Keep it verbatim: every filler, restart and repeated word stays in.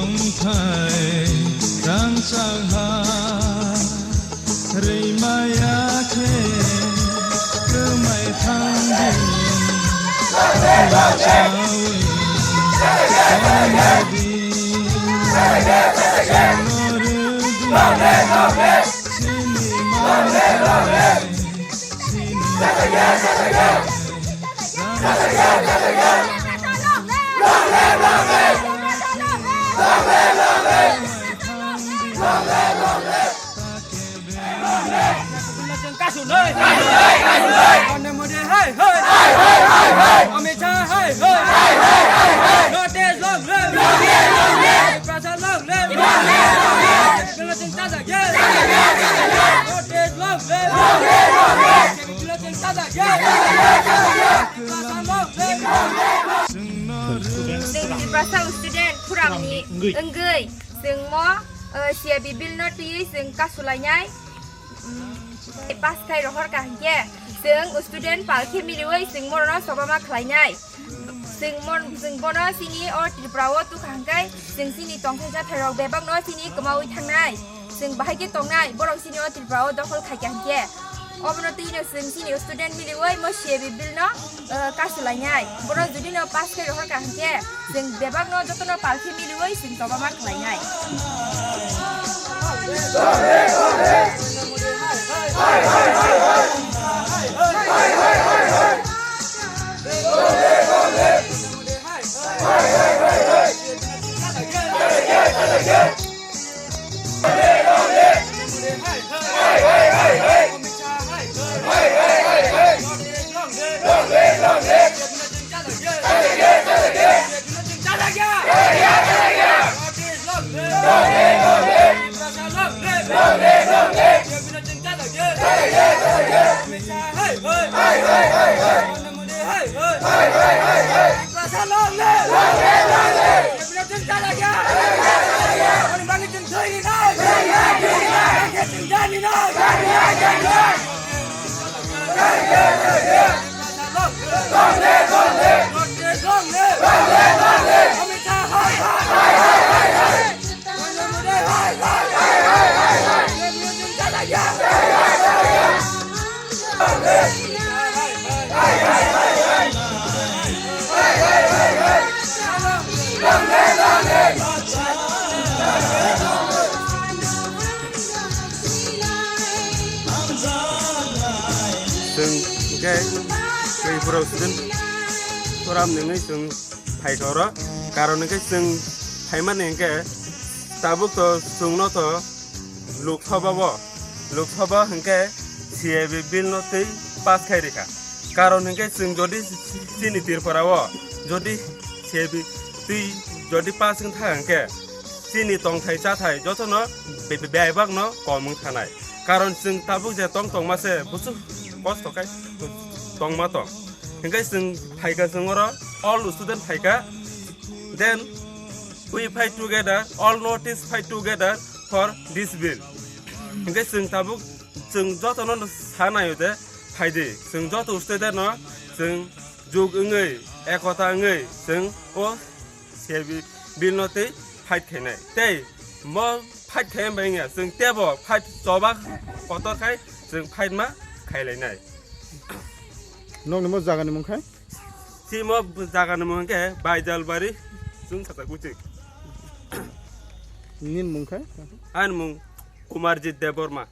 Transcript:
Khai rangchak ha rwimaya khe kwmai thangdi. Chawi tongdi. Chwngno rwdi chini mankhai. Chwng Tiprasa student khorangni wngwi chwng mo, uh, C A B bill no twiwi chwng kasulainai, um, pass khai rohor ka hinkhe chwng student pal khe miliwi chwng morokno chobama khlainai. Chwng mon-, chwng bono chini o Tripura o tukha hwnkhe chwng chini tongthai chathai rok bebak no chini kwmawi thangnai. Chwng bahai khe tongnai borok chini o Tripura o dokhol khaikha hinkhe. Obono twi no chwng chini student miliwi mo C A B bill no, uh, kasulainai. Bono jodi no pass khe rohor ka hinkhe chwng bebak no joto no pal khe miliwi chwng tobama khlainai. Chwng hwnkhe Tripura student forum ni wngwi chwng phaikha oro, karon hwnkhe chwng phaimani hwnkhe tabuk to chwngno to Lok Sabha o, Lok Sabha hwnkhe C A B bill no twi pass khai rikha. Karon hwnkhe chwng jodi chini Tripura o jodi C A B twi jodi pass wng thang hwnkhe chini tongthai chathai jotono be-, be-, bebak no kom wng thanai. Karon chwng tabuk je tong tongma se buchuk kosto khai tongma tong. Hwnkhe chwng phaikha chwng oro all student phaikha. Then we fight together, all North East fight together for this bill. Hwnkhe chwng tabuk chwng jotono sa naio je phaidi. Chwng joto student no chwng juk wngwi, ekota wngwi chwng o C A B bill no tei fight khainai. Tei mo fight khai bai wngya, chwng tebo fight choba kotor khai chwng fight ma khailainai. Nokni mo jaga ni mung khai? Chimo jaga ni mung khe Baijalbari, chwng kasa kuchik. Nini mung khai? Ani mung Kumarjit Debbarma.